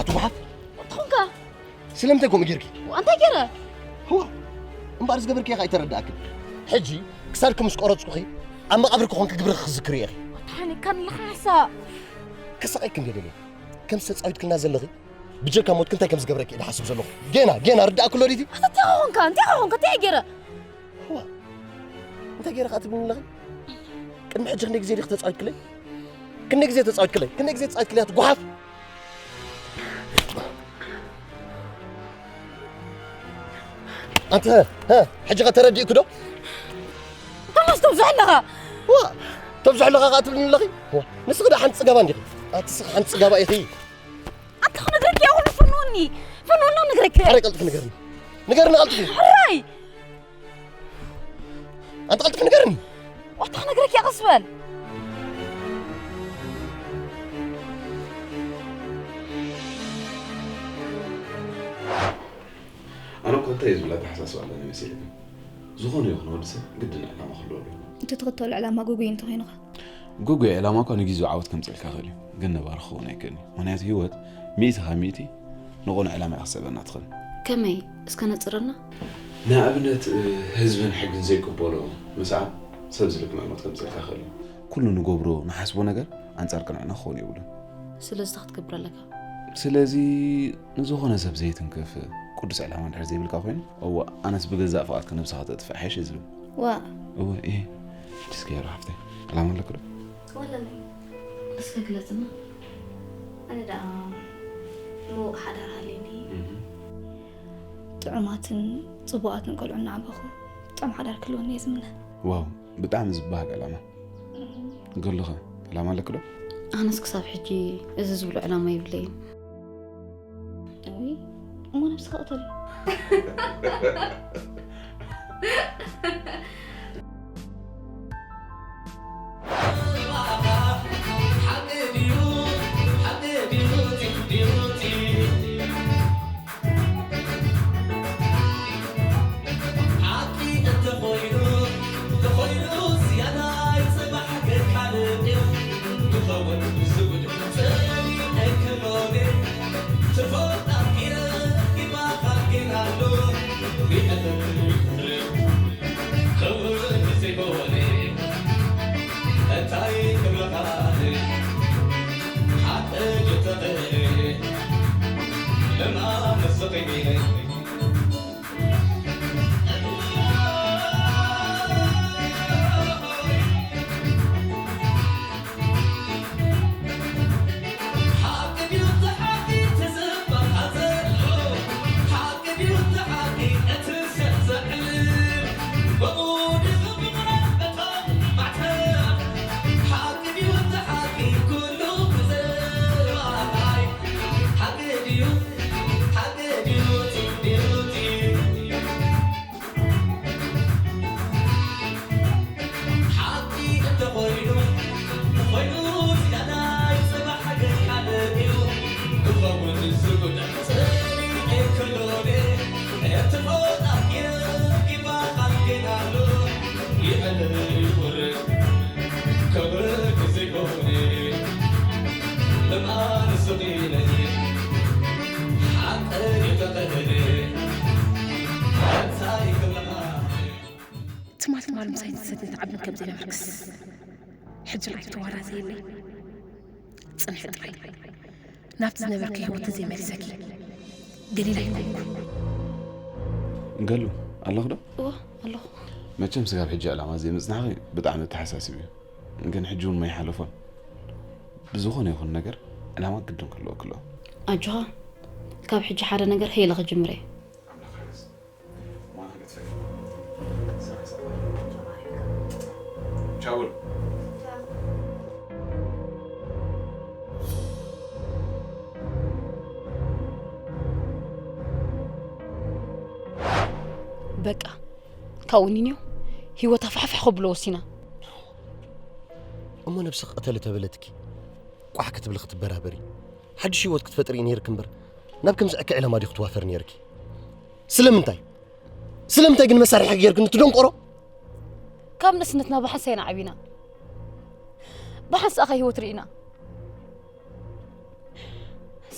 ትጉሓፍ? ትኾንካ? ስለምንታይ ከምኡ ጌርኪ? እንታይ ገይረ? ህዋ፣ እምበኣር ዝገበርክዮ ከኣ ኣይተረድኣክን። ሕጂ ክሳድኪ ምስ ቆረጽኩኺ፣ ኣብ መቓብርኪ ኮንኪ ግብርኺ ክዝክር ኢኺ። ታኒካን ለኻሳ። ከሳቐይክን ገደለ። ከም ዝተጻዊትክልና ዘለኺ፣ ብጀካ ሞትኪ እንታይ ከም ዝገብረኪ እየ ዝሓስብ ዘለኹ። ጌና፣ ጌና ርዳእኪ ኣሎ ዲቲ? ኣታ እንታይ ኾንካ? እንታይ ኾንካ? እንታይ ገይረ? እዋ፣ እንታይ ገይረ ከኣ ትብልኒ ኣለኺ? ቅድሚ ሕጂ ክንደይ ግዜ ዲኺ ተጻዊትክለይ? ክንደይ ግዜ ተጻዊትክለይ? ክንደይ ግዜ ተጻዊትክለይ ኣቲ ጓሓፍ? ኣንቲ፣ ሀ፣ ሀ፣ ሕጂ ኸ ተረዲእኪ ዶ? እንታይ ማለት ተብዝሕ ኣለኻ? እዋ፣ ተብዝሕ ኣለኻ ከኣ ትብልኒ ኣለኺ? እዋ፣ ንስኺ ዶ ሓንቲ ጽጋባ እንዲኺ? ኣቲ ስኺ ሓንቲ ጽጋባ ኢኺ። ኣታ ክነግረኪ እየ፣ ኩሉ ፍንውኒ። ፍንውና ነግረኪ እየ። ኣረ ቀልጥፊ ንገርኒ። ንገርኒ ቀልጥፊ። ሕራይ! ኣንተ ቀልጥፊ ንገርኒ። ዋታ ክነግረኪ እየ፣ ቀስ በል። ኣነ እኮ እንታይ እዩ ዝብል ኣተሓሳስባ ኣለኒ መሲልኒ። ዝኾነ ይኹን ወዲ ሰብ ግድን ዕላማ ክህልዎ ኣለዎ። እቲ ትኽተሎ ዕላማ ግጉይ እንተኾይኑ ኸ? ግጉይ ዕላማ እኳ ንጊዜኡ ዓወት ከምጽእልካ ይኽእል እዩ፣ ግን ነባሪ ክኸውን ኣይክእልን እዩ። ምኽንያቱ ህይወት ሚእቲ ካብ ሚእቲ ንቑኑዕ ዕላማ እያ ክትስዕበና ትኽእል። ከመይ? እስከ ነጽረልና። ንኣብነት፣ እ፣ ህዝብን ሕግን ዘይቅበሎ ምስዓብ ሰብ ዝልክመ ሞት ከምጽእልካ ይኽእል እዩ። ኩሉ ንገብሮ ንሓስቦ ነገር ኣንጻር ቅንዕና ክኸውን የብሉን። ስለዚ እንታይ ክትገብር ኣለካ? ስለዚ ንዝኾነ ሰብ ዘይትንክፍ ቅዱስ ዕላማ እንድሕር ዘይብልካ ኮይኑ፣ እወ፣ ኣነስ ብገዛእ ፍቓድካ ነብስኻ ተጥፍእ ሓይሽ እየ ዝብል። ዋእ። እወ፣ እየ። እስኪ የሮ ሓፍተይ፣ ዕላማ ኣለኪ ዶ? ወለለይ። እስከ ግለጽና። ኣነ ደኣ ምዉቕ ሓዳር ሃልዩኒ። እህ። ጥዑማትን ጽቡቓትን ቆልዑ እናዓበኹ ጥዑም ሓዳር ክህልወኒ እየ ዝምነ። ዋው፣ ብጣዕሚ ዝበሃል ዕላማ። እህ። ገሉኸ፣ ዕላማ ኣለኪ ዶ? ኣነስ ክሳብ ሕጂ እዚ ዝብሎ ዕላማ የብለይን። እይ፣ እሞ ነብስኻ ቅተል። ሓቂ እንተኾይኑ፣ እንተኾይኑ ዝያዳይ ጽባሕ ከካልእ እዩ። ክኸውን ዝጉድ ጸሊም ኣይክኖን። ትርፎ ኣኪረ ይባኻል ግን ኣሎ። ይዕልም ይኽርም ክውን ዘይኮነ እንታይ ክብለኻን ሓቂ ጅተኽእል ለማ መስኺነ ሓቂ እንተኾይኑ፣ እንተኾይኑ ዝያዳይ ጽባሕ ግን ካልእ እዩ። ክኸውን ዝጉዳይ ጽልኢ ኣይክሎን። እቲ ፈጣሪ ይባኻል ግን ኣሎ። ይዕልል ይኹርዕ ክብር ዘይኮነ። እምኣን ስቕ ኢለ ሓቂ ይተቐደደ። እንታይ ክብለኻ? ትማል ትማል ምሳይ ትሰትን ትዓብን ከም ዘይነበርክስ፣ ሕጂ ርኣይ ተዋራዘየለይ። ጽንሒ ጥራይ ናብቲ ዝነበርክዮ ህይወት ተዘይመሊሰኪ ገሊላ ኣይኮንኩ። ገሉ፣ ኣለኹ ዶ? እወ፣ ኣለኹ። መቸም ስጋብ ሕጂ ዕላማ ዘይምጽናሕኺ ብጣዕሚ ኣተሓሳሲብ እዩ። ግን ሕጂ እውን ማይ ሓለፎን። ብዝኾነ ይኹን ነገር ዕላማ ግድን ክህልወኪ ኣለዎ። ኣጆኻ፣ ካብ ሕጂ ሓደ ነገር ሄለ ክጅምር እየ። ቻውል። በቃ፣ ካብኡ ኒንዮ ህይወታ ፋሕፋሕ ከብሎ ወሲና። እሞ ነብሲ ቅተሊ ተበለትኪ ቋሕ ክትብሊ ክትበራበሪ፣ ሓድሽ ህይወት ክትፈጥሪ እዩ ነይርኪ እምበር፣ ናብ ከምዚ ዕከ ዕላማ ድዩ ክትዋፈሪ ነይርኪ? ስለምንታይ? ስለምንታይ ግን መሳርሒ ጌርክኒ እቲ ደንቆሮ? ካብ ንእስነትና ብሓንሳእ ኢና ዓቢና። ብሓንሳእ ከ ህይወት ርኢና።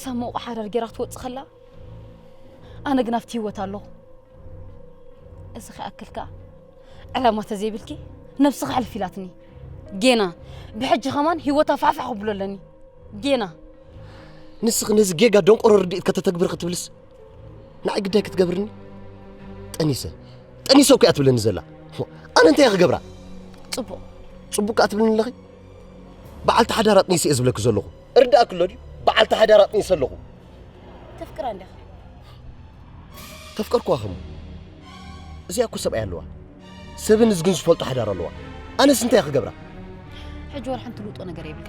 ሳብ መውቕ ሓዳር ጌራ ክትወጽእ ከላ ኣነ ግን ኣብቲ ህይወት ኣለኹ። እዚ ከይኣክል ከኣ ዕላማ ተዘይብልኪ ነብስኻ ሕልፍ ኢላትኒ። ጌና ብሕጂ ከማን ህይወታ ፋሕፋሕ ክብሎ ኣለኒ። ጌና ንስኺ ነዚ ጌጋ ደንቆሮ ርድኢት ከተተግብሪ ክትብልስ ንዓይ ግዳይ ክትገብርኒ? ጠኒሰ ጠኒሰ እኮ እያ ትብለኒ ዘላ። ኣነ እንታይ እየ ክገብራ? ጽቡቕ ጽቡቕ ከኣ ትብልኒ ኣለኺ? በዓልቲ ሓዳር ኣጥኒሰ እየ ዝብለኪ ዘለኹ። እርዳእኪ ኣሎ ድዩ? በዓልቲ ሓዳር ኣጥኒሰ ኣለኹ። ተፍቅራ እንዲኻ? ተፍቀርኩዋ ኸሙ። እዚኣ እኮ ሰብኣይ ኣለዋ። ሰብን እዝግን ዝፈልጦ ሓዳር ኣለዋ። ኣነስ እንታይ እየ ክገብራ? ሕጂ ወላ ሓንቲ ልውጦ ነገር የብልካ።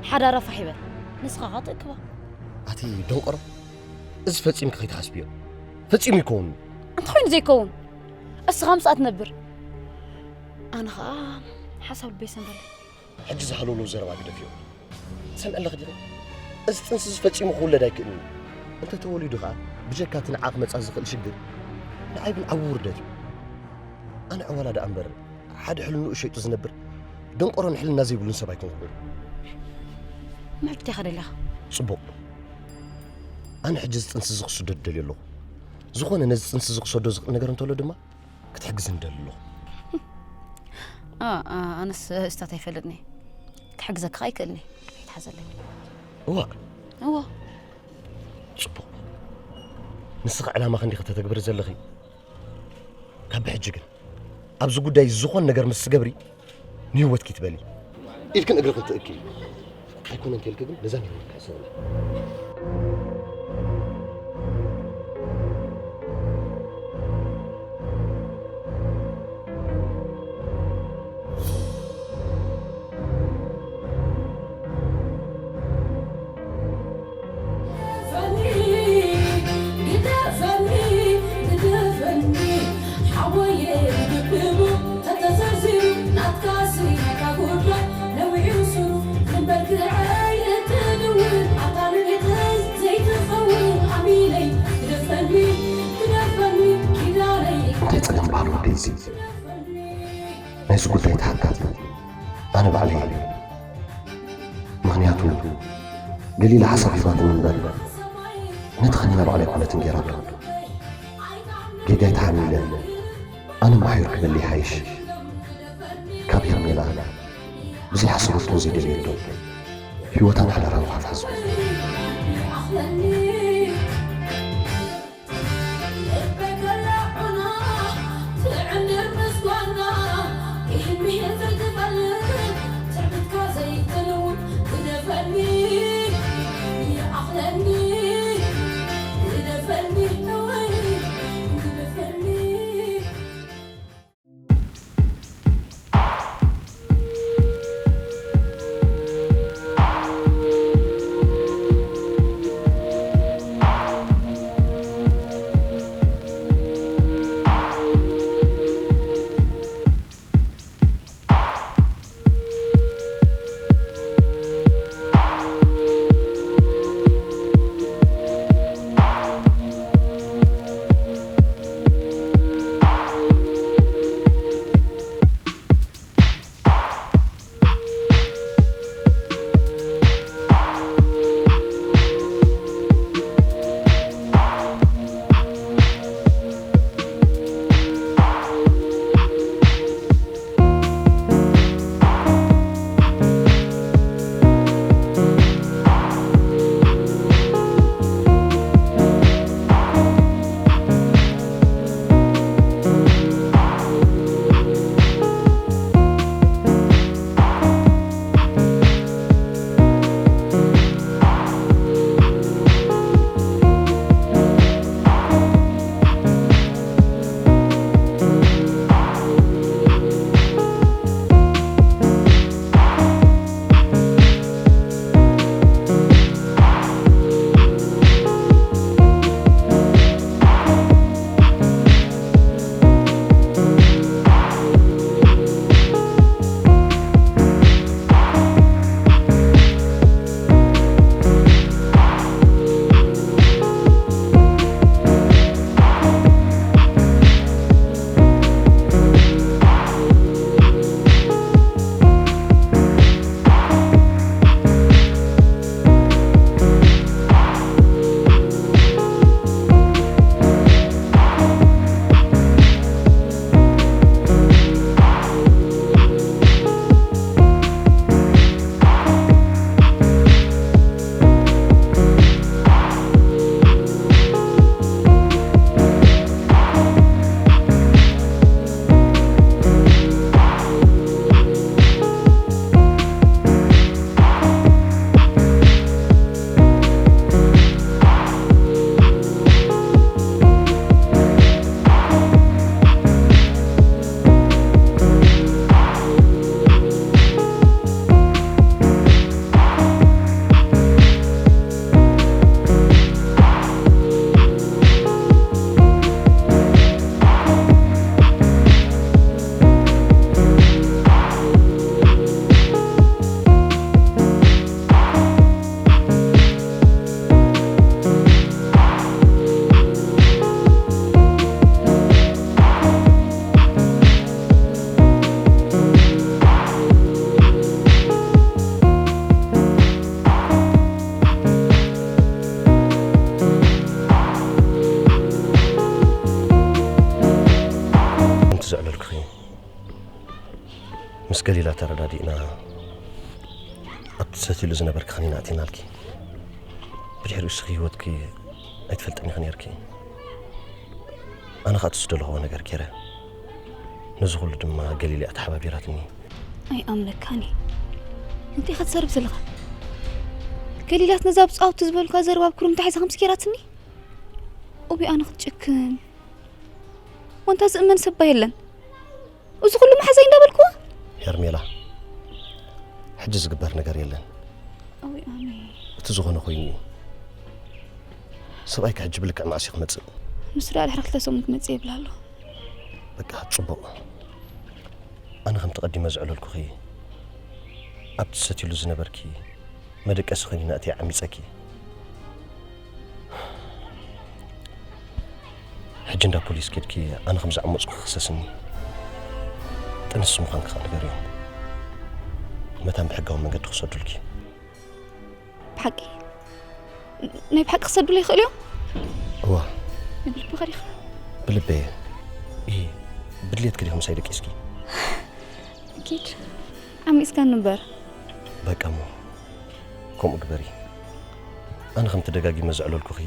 ሓዳራ ፋሕ ይበል። ንስኻ ኸኣ ትእክባ። ኣቲ ደንቆሮ፣ እዚ ፈጺምኪ ከይትሓስብዮ። ፈጺሙ ይከውን። እንታይ ኮይኑ ዘይከውን? እስኻ ምስኣ ትነብር። ኣነ ኸኣ ሓሳብ ልበይ ሰንበለ። ሕጂ ዝሃለውለው ዘረባ ግደፍዮ። ትሰምዒ ኣለኺ ዲኺ? እዚ ጥንሲ እዚ ፈጺሙ ክውለድ ኣይክእልን እዩ። እንተ ተወሊዱ ኸኣ ብጀካ እቲ ንዓ ክመጻ ዝኽእል ሽግር ንዓይ እውን ዓቢ ውርደት እዩ። ኣነ ዕዋላ ደኣ እምበር ሓደ ሕልንኡ ሸይጡ ዝነብር ደንቆሮን ሕልና ዘይብሉን ሰብ ኣይኮንኩን። ንሕጂ እንታይ ኢኻ ደሊኻ? ጽቡቕ። ኣነ ሕጂ እዚ ጥንሲ እዚ ክስደዱ ደልዮ ኣለኹ። ዝኾነ ነዚ ጥንሲ እዚ ክሰዶ ዝኽእል ነገር እንተሎ ድማ ክትሕግዝኒ ደሊ ኣለኹ። ኣነስ ስታት ኣይፈልጥኒ። ክሕግዘካ ኣይክእልኒ። ኣይትሓዘለይ። እዋ እዋ። ጽቡቕ። ንስኺ ዕላማኺ እንዲኺ ተተግብሪ ዘለኺ። ካብ ብሕጂ ግን ኣብዚ ጉዳይ ዝኾን ነገር ምስ ትገብሪ ንህይወትኪ ትበሊ። ኢድክን እግርክን ትእኪ። ኣይኮነን ተልኪ ግን ነዛ ንህይወትካ ሕሰብላ። እንታይ ጸገም ባህሉ ወደይ እዚ? ናይዚ ጉዳይ ተሓታቲ ኣነ ባዕለይ እየ። ምኽንያቱ ገሊላ ሓሳብ ሂባትኒ እምበር ነቲ ኸኒና ባዕላ ኣይኮነትን ገይራቶ። ጌጋይ ተሓሚለ ኣነ ማሕዩር ክበሊ ይሓይሽ። ካብ ሄርሜላ ብዘይሓሰበቶን ዘይደልየቶን ህይወታን ሓዳራን ፋሕፋሕ ዝብል። ዘዕለልኩኺ፣ ምስ ገሊላ ተረዳዲእና ኣብቲ ትሰትይሉ ዝነበርኪ ኸኒና ኣቲናልኪ። ብድሕሪኡ እስኺ ህይወትኪ ኣይትፈልጥን ኢኺ ነይርኪ። ኣነ ኸኣ እቲ ዝደለኽዎ ነገር ገይረ። ነዚ ኹሉ ድማ ገሊላ እያ ተሓባቢራትኒ። ኣይኣምነካን እየ። እንታይ ኢኻ ትዛረብ ዘለኻ? ገሊላት ነዛ ብጻውቲ ዝበልኳ ዘረባ ኣብ ኩርምታ ሒዛ ከምዚ ገይራትኒ? ኦቢ ኣነ ክትጭክን። ወንታ ዝእመን ሰባ የለን። እዚ ኩሉ መሓዛይ እንዳበልኩዋ? ሄርሜላ፣ ሕጂ ዝግበር ነገር የለን። ኣዊ ኣሜ። እቲ ዝኾነ ኮይኑ እዩ። ሰብኣይካ ሕጂ ብልክዕ መዓስ እዩ ክመጽእ? ንሱ ደኣ ድሕሪ ክልተ ሰሙን ክመጽእ ይብል ኣሎ። በቃ፣ ጽቡቕ። ኣነ ከምቲ ቀዲመ ዝዕለልኩኺ፣ ኣብቲ ትሰትይሉ ዝነበርኪ መደቀሲ ኾይኑ ናእቲ ዓሚጸኪ። ሕጂ እንዳ ፖሊስ ኬድኪ ኣነ ከም ዝዓመጽኩ ክኽሰስኒ። ጥንስቲ ምዃንኪ ከኣ ንገርዮም። መታን ብሕጋዊ መንገዲ ክሰዱልኪ። ብሓቂ? ናይ ብሓቂ ክሰዱለይ ይኽእሉ እዮም? እዋ። ብልብኻ ዲኻ? ብልበየ። እሂ፣ ብድሌትኪ ዲኹ ምሳይ ደቂስኪ? ኪድ፣ ዓሚጽካ ንበር። በቃ እሞ፣ ከምኡ ግበሪ። ኣነ ከምቲ ደጋጊመ ዘዕለልኩኺ፣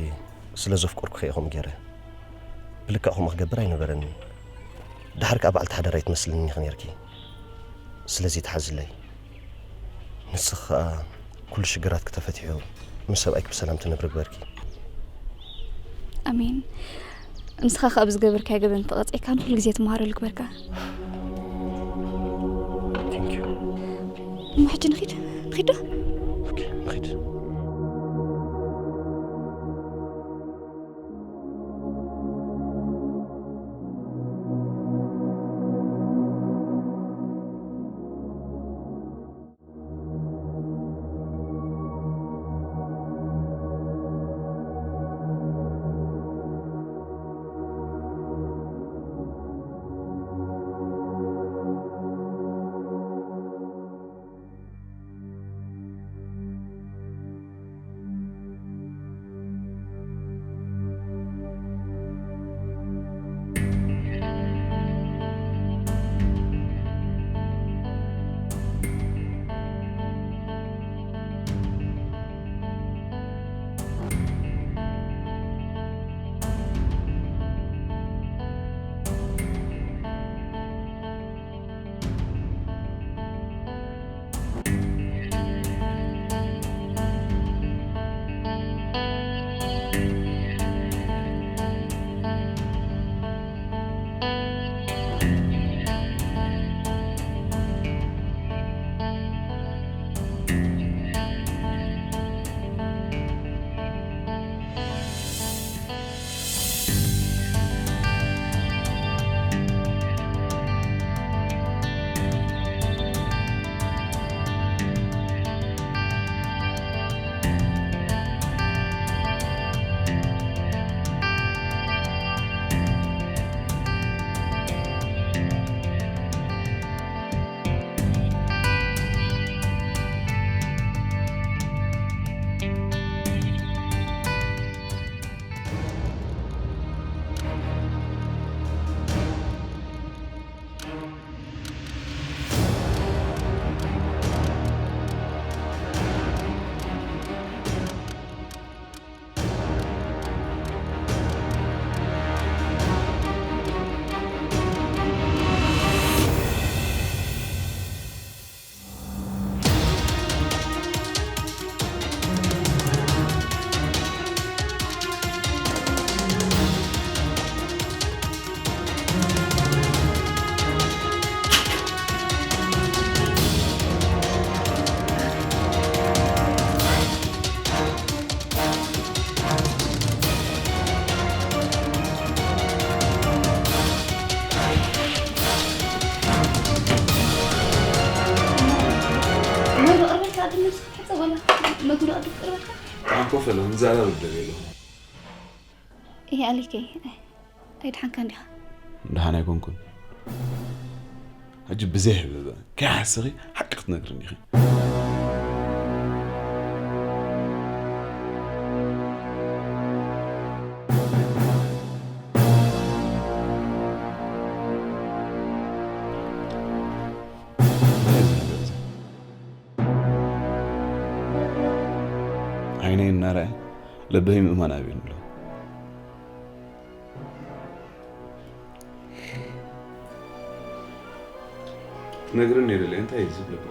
ስለ ዘፍቀርኩኺ እየ ከምኡ ገይረ። ብልክዕ ከምኡ ክገብር ኣይነበረንን። ደሓር ከኣ በዓልቲ ሓዳር ኣይትመስልንን ኢኺ ነይርኪ። ስለዚ ተሓዝለይ። ንስኺ ከኣ ኩሉ ሽግራትኪ ተፈቲሑ፣ ምስ ሰብኣይኪ ብሰላም ትነብሪ ግበርኪ። ኣሜን። ንስኻ ከኣ ብዝገበርካዮ ገበን ተቐጺዕካ ንኹሉ ግዜ ትመሃረሉ ግበርካ። Thank you። እሞ ሕጂ ንኺድ፣ ንኺድ ዶ? ኦኬ፣ ንኺድ። መግቢ ቀርበልካ፣ ድንሽ ክትሕጸብ ወላ መግቢ ዶ ቀርብ ቀርበልካ? ኣንኮ ፈሎ፣ ንዛረብ ደልየ ኣለኹ። እየ ኣሊከይ፣ ኣይደሓንካን ዲኻ? ደሓን ኣይኮንኩን። ሕጂ ብዘይ ህበበ፣ ከይሓሰኺ ሓቂ ክትነግርኒ ኢኺ። ዓይነይ እናረኣየ ልበይ ምእማን ኣብዩኒ ኣሎ። ክነግርኒ ይደሊ፣ እንታይ እዩ ዝብለካ?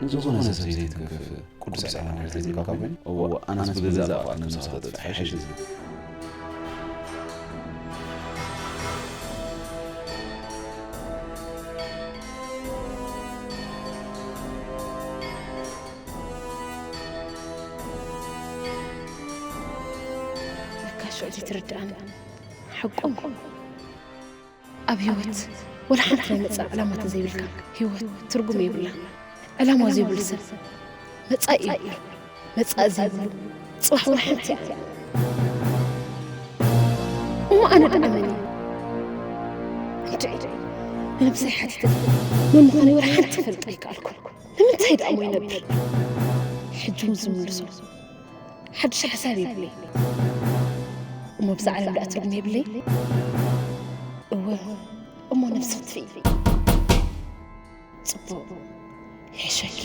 ንዝኾነ ሰብ ዘይትገፍእ ቅዱስ ዕላማ እንድሕር ተይብልካ ኮይኑ፣ እወ፣ ኣነስ ብገዛእ ቃል ነብሰኻ ተጥፍእ ይሓይሽ ዝብል። ለካ ሽዑ ዘይትርድኣኒ። ሓቆም። ኣብ ህይወት ወላ ሓንቲ ናይ መጻኢ ዕላማ ተዘይብልካ፣ ህይወት ትርጉም የብላን። ዕላማ ዘይብሉ ሰብ መጻኢ የብሉን። መጻኢ ዘይብሉ ጽባሕ ወላ ሓንቲ እያ። እሞ ኣነ ደኣ መን እየ? እንድዒ፣ ንነብሰይ ሓቲተ መን ምዃነይ ወላ ሓንቲ ክፈልጥ ኣይከኣልኩን። ንምንታይ ደኣ እሞ ይነብር? ሕጂ እውን ዝምልሶ ሓድሽ ሓሳብ የብለይ። እሞ ብዛ ዓለም ደኣ ትርጉም የብለይ? እወ፣ እሞ ነብሲ ክትፍኢ። ጽቡቕ፣ ይሕሸኪ።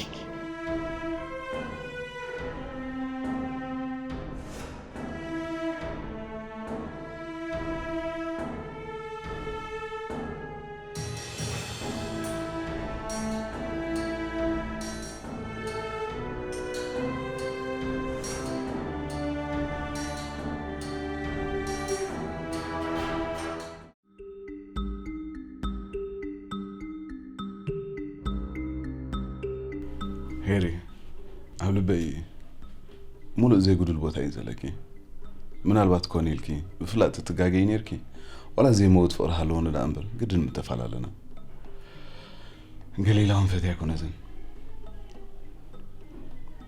ሄሪ፣ ኣብ ልበይ ሙሉእ ዘይጉዱል ቦታ እዩ ዘለኪ። ምናልባት ኮነ ኢልኪ ብፍላጥ ትትጋገይ ነይርኪ፣ ዋላ ዘይመውት ፍቕሪ ሃለወኒ ደኣ እምበር ግድን ምተፈላለና። ገሊላ እውን ፈትያ ኣይኮነትን።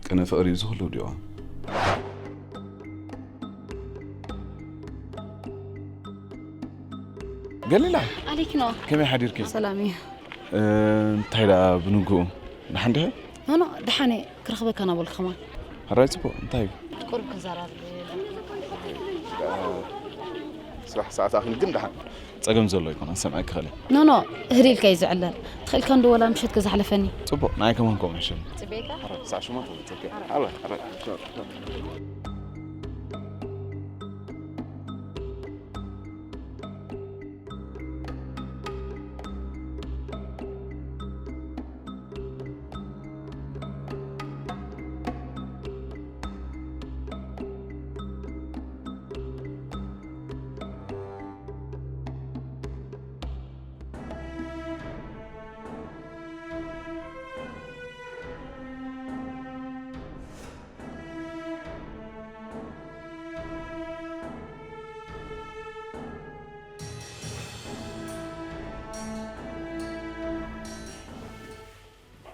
ቅነ ፍቕሪ እዩ ዝኹሉ ድዋ። ገሊላ፣ ኣሌክኖ። ከመይ ሓዲርኪ? ሰላም እዩ። እ፣ እንታይ ደኣ ብንግኡ? ደሓን ዲኺ? ኖ፣ ኖ፣ ደሓን እየ። ክረኽበካ ናበልኩ ከማን። ሕራይ ጽቡቕ፣ እንታይ እዩ? ቁሩብ ክዛረብ። ስራሕ ሰዓት ኣኽኒ ግን ደሓን። ጸገም ዘሎ ኣይኮነን፣ ሰምዐ ክኽእል እየ። ኖ፣ ኖ፣ ህድእ ኢልካ እዩ ዝዕለል። ትኽእል ከንዶ ወላ ምሸት ክዛሕለፈኒ። ጽቡቕ፣ ንዓይ ከማን ከምኡ ይሕሸኒ። ጽበየካ? ሕራይ፣ ሳዕ ሸሞንተ ጽበየካ። ሕራይ፣ ሕራይ።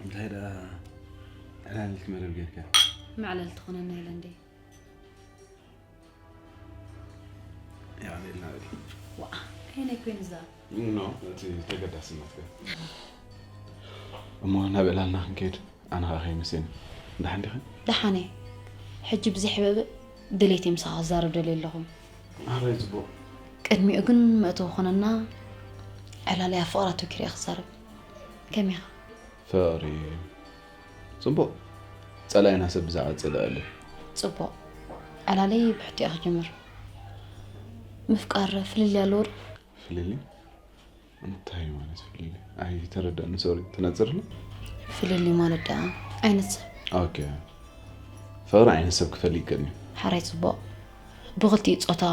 እንታይ ደኣ ዕላል ኢልኪ መደብ ጌርካ? መዕለል ትኾነና ኢለ እንዴ? ያው፣ ሌላ በል። ዋ፣ ከይነይ ኮይን እዛ። ኖ፣ እቲ ተገዳስነት ከ? እሞ ናብ ዕላልና ክንከይድ፣ ኣነ ኸኣ ከይመሴኒ። ደሓን ዲኺ? ደሓነ። ሕጂ ብዘይ ሕብእብእ ድሌት ምሳኻ ክዛረብ ደልየ ኣለኹ። ኣበይ ጽቡቕ። ቅድሚኡ ግን መእተዊ ኾነና ዕላለያ ፍቕራቱ ኪርያ ክዛረብ። ከመይ ኢኻ? ፍቕሪ ጽቡቕ። ጸላኢና ሰብ ብዛዕባ ጽልእ ኣለ። ጽቡቕ። ዕላለይ ብሕቲኣ ክጅምር። ምፍቃር ፍልልይ ኣለዎ ዶ? ፍልልይ እንታይ ማለት ፍልልይ? ኣይተረዳእን። ሶሪ፣ ትነጽርኒ? ፍልልይ ማለት ደኣ ዓይነት ሰብ። ኦኬ። ፍቕሪ ዓይነት ሰብ ክፈሊ ይከኒ። ሓራይ ጽቡቕ። ብኽልቲኡ ጾታ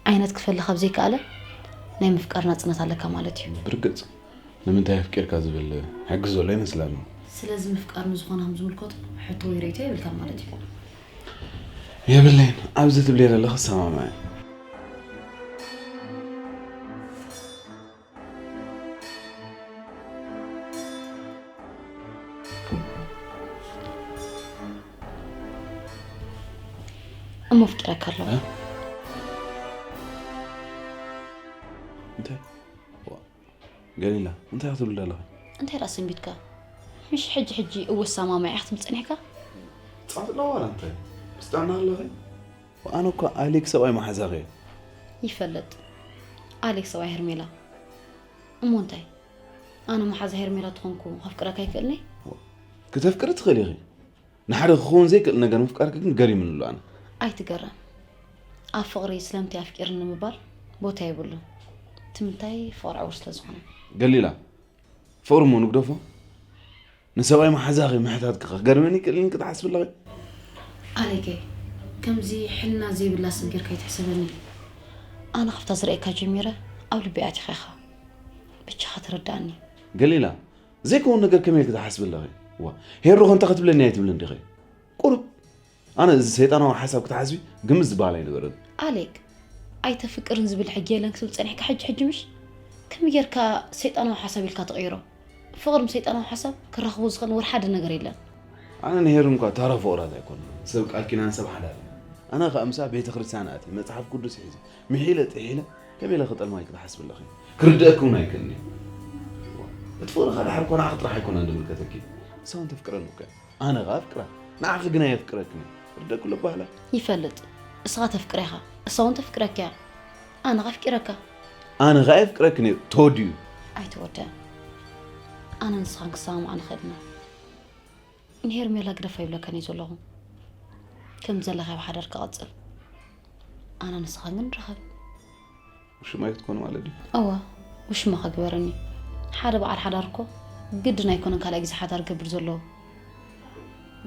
ዓይነት ክፈሊ ካብ ዘይከኣለ ናይ ምፍቃር ናጽነት ኣለካ ማለት እዩ። ብርግጽ። ንምንታይ ኣፍቂርካ ዝብል ሕጊ ዘሎ ይመስላኒ። ስለዚ ምፍቃር ንዝኾነ ከም ዝምልከቱ ሕቶ ወይ ርእይቶ የብልካ ማለት እዩ። የብለይን። ኣብዚ ትብልየ ዘለኺ ሰማማዕ። እሞ ኣፍቂረካ ኣለኹ። እ? እንታይ? ዋ፣ ገሊላ፣ እንታይ ክትብል ኣለኺ? እንታይ ደኣ ሰንቢትካ? ምሽ ሕጂ ሕጂ እወ ሰማማዕ ኢኻ ትብል ጸኒሕካ? ጻጽላ ዋላ እንታይ? ምስ ጥዕና ኣለኺ? ኣነ እኮ ኣሌክ ሰብኣይ መሓዛኺ እየ። ይፈልጥ። ኣሌክ ሰብኣይ ሄርሜላ። እሞ እንታይ? ኣነ መሓዛ ሄርሜላ ተኾንኩ ከፍቅረካ ይክእልኒ? ክተፍቅሪ ትኽእሊ ኢኺ። ንሓደ ክኸውን ዘይክእል ነገር ምፍቃርኪ ግን ገሪምኒ ኣሎ ኣነ። ኣይትገረም። ኣብ ፍቕሪ ስለምንታይ ኣፍቂርኒ ምባል ቦታ የብሉን። እቲ ምንታይ ፍቕሪ ዕውር ስለ ዝኾነ። ገሊላ፣ ፍቕሪ እሞ ንግደፎ። ንሰብኣይ መሓዛኺ ምሕታትኪ ከ ክገርመኒ ይክእል ኢልኪ ትሓስቢ ኣለኺ? ኣሌኬ፣ ከምዚ ሕልና ዘይብላ ሰብ ጌርካ ኣይትሕሰበኒ። ኣነ ካብታ ዝርእየካ ጀሚረ ኣብ ልበይ ኣቲኻ ኢኻ። ብቻኻ ተረዳእኒ። ገሊላ፣ ዘይከውን ነገር ከመይ ኢልኪ ትሓስቢ ኣለኺ? ዋ፣ ሄሩ ከ እንታይ ክትብለኒ ኣይትብልን ዲኺ? ቁሩብ ኣነ እዚ ሰይጣናዊ ሓሳብ ክትሓስቢ ግምት ዝበሃል ኣይነበረን። ኣሌክ፣ ኣይተፍቅርን ዝብል ሕጊ የለን ክትብል ጸኒሕካ ሕጂ ሕጂ ምሽ? ከመይ ጌርካ ሰይጣናዊ ሓሳብ ኢልካ ትቕይሮ? ፍቕሪ ምስ ሰይጣናዊ ሓሳብ ክራኸቦ ዝኽእል ወላ ሓደ ነገር የለን። ኣነ ንሄሩ እንኳ ታራ ፍቑራት ኣይኮንና፣ ሰብ ቃል ኪዳን ሰብ ሓዳር ኢና። ኣነ ከኣ ምሳ ቤተ ክርስቲያን ኣትየ መጽሓፍ ቅዱስ ሒዘ ምሒለ ጥሒለ ከመይ ኢለ ክጠልማ ክትሓስቢ ኣለኺ? ክርድኣኪ እውን ኣይክእልን እዩ። እቲ ፍቕርኻ ድሓር እኮ ንዓኺ ጥራሕ ኣይኮነን ዝምልከተኪ፣ ንሳ እውን ተፍቅረኒ እኮ እያ። ኣነ ኸኣ ኣፍቅራ፣ ንዓኺ ግና የፍቅረክን እየ። ርደእ ኩሉ ኣባህላ። ይፈልጥ። እስኻ ተፍቅራ ኢኻ፣ እሳ እውን ተፍቅረካ እያ። ኣነ ኸኣ ኣፍቂረካ። ኣነ ኸኣ የፍቅረክን እየ። ተወዲኡ። ኣይተወደኣን። ኣነ ንስኻን ክሰማማዕ ንኽእል ኢና። ንሄርሜላ ግደፋ ይብለካን እየ ዘለኹ። ከም ዘለኻ ብሓዳር ክቐጽል። ኣነ ንስኻን ግን ንራኸብ። ውሽማይ ክትኮኑ ማለት ድዩ? እወ፣ ውሽማኻ ግበረኒ። ሓደ በዓል ሓዳር እኮ ግድን ኣይኮነን ካልኣይ ግዜ ሓዳር ክገብር ዘለዎ።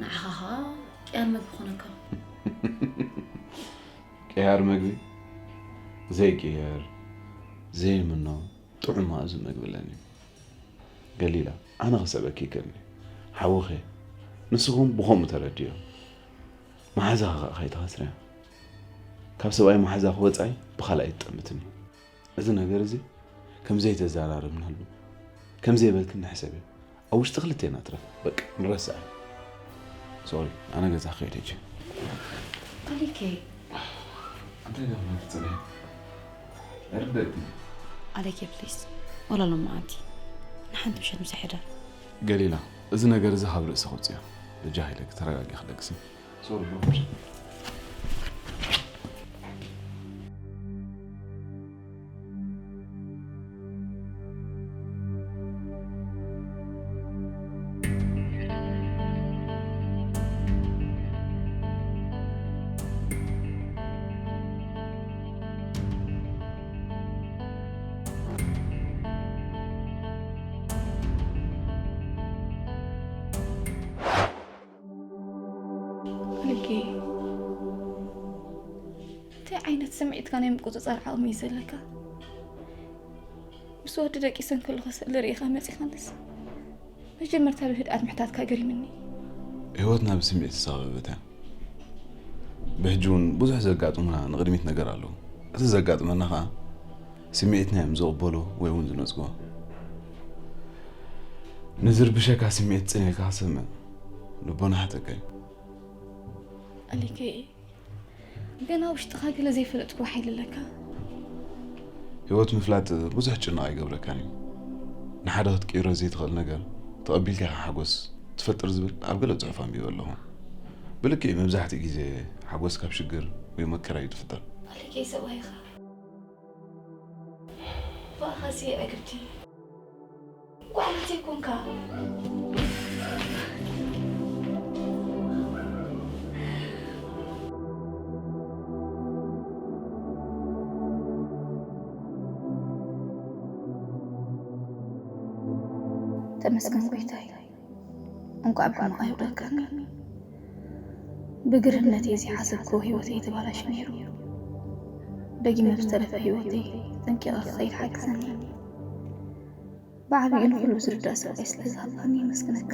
ንዓኻ ኸኣ ቅያር መግቢ ኮነካ። ቅያር መግቢ ዘይቅየር ዘይምኖ ጥዑም መኣዚ መግቢ ኣለኒ። ገሊላ፣ ኣነ ክስዕበኪ ይክእልኒ። ሓውኺ፣ ንስኹም ብኸምኡ ተረድዮ። መሓዛኺ ኸኣ ከይትኸስርያ። ካብ ሰብኣይ መሓዛኺ ወጻኢ ብኻልእ ኣይትጠምትኒ። እዚ ነገር እዚ ከም ዘይተዘራረብናሉ፣ ከም ዘይበልክኒ ሕሰብዮ። ኣብ ውሽጢ ክልቴና ትረፍ። በቃ፣ ንረስዓ። ሶሪ፣ ኣነ ገዛ ክኸይድ ሕጂ። ኣሊኬ። እንታይ ደኣ ማለት ትጽልኢ? ኣይርደእክን። ኣሊኬ፣ ፕሊዝ። ወላ ሎማዓንቲ ንሓንቲ ምሸት ምሳይ ሕደር። ገሊላ፣ እዚ ነገር እዚ ካብ ርእሲ ክውጽዮ። በጃኺ ኢለኪ፣ ተረጋጊ ክለግሲ። ሶሪ፣ ሎማዓንቲ። ኣሊኬ፣ እንታይ ዓይነት ስምዒትካ ናይ ምቁጽጻር ዓቕሚ እዩ ዘለካ? ምስ ወዲ ደቂሰ እንከለኹ ስእሊ ርኢኻ መጺኻንስ መጀመርታ ብህድኣት ምሕታትካ ገሪምኒ። ህይወትና ብስምዒት ዝተኸበበት እያ። ብሕጂ እውን ብዙሕ ዘጋጥሙና ንቕድሚት ነገር ኣለዉ። እቲ ዘጋጥመና ኸኣ ስምዒትና እዮም ዝቕበሉ ወይ እውን ዝነጽግዎ። ንዝርብሸካ ስምዒት ጽን ኢልካ ክትሰምዕ ልቦና ሓተካ እዩ። ኣሊኬ፣ ገና ውሽጥኻ ገለ ዘይፈለጥኩ ሓይሊ ኣለካ። ህይወት ምፍላጥ ብዙሕ ጭንቕ ኣይገብረካን እዩ። ንሓደ ክትቅይሮ ዘይትኽእል ነገር ተቐቢልካ ኢኻ ሓጎስ ትፈጥር ዝብል ኣብ ገለ ጽሑፍ ኣንቢበ ኣለኹ። ብልክዕ መብዛሕትኡ ግዜ ሓጎስ ካብ ሽግር ወይ መከራ እዩ ዝፍጠር። ኣሊከይ ሰብኣይኻ ብኣኻሲ ዕግብቲ ጓዕነት ይኮንካ። ተመስገን ጎይታይ፣ እንኳዕ ብሕማቕ ኣይውደቀኒ። ብግርህነተይ ዘይሓሰብክዎ ህይወተይ ተባላሹ ነይሩ። ደጊመ ብዝተረፈ ህይወተይ ጠንቂቐ ክኸይድ ሓግዘኒ። ብዓብይኡ ንኹሉ ዝርዳእ ሰብኣይ ስለ ዝሃብካኒ የመስግነካ።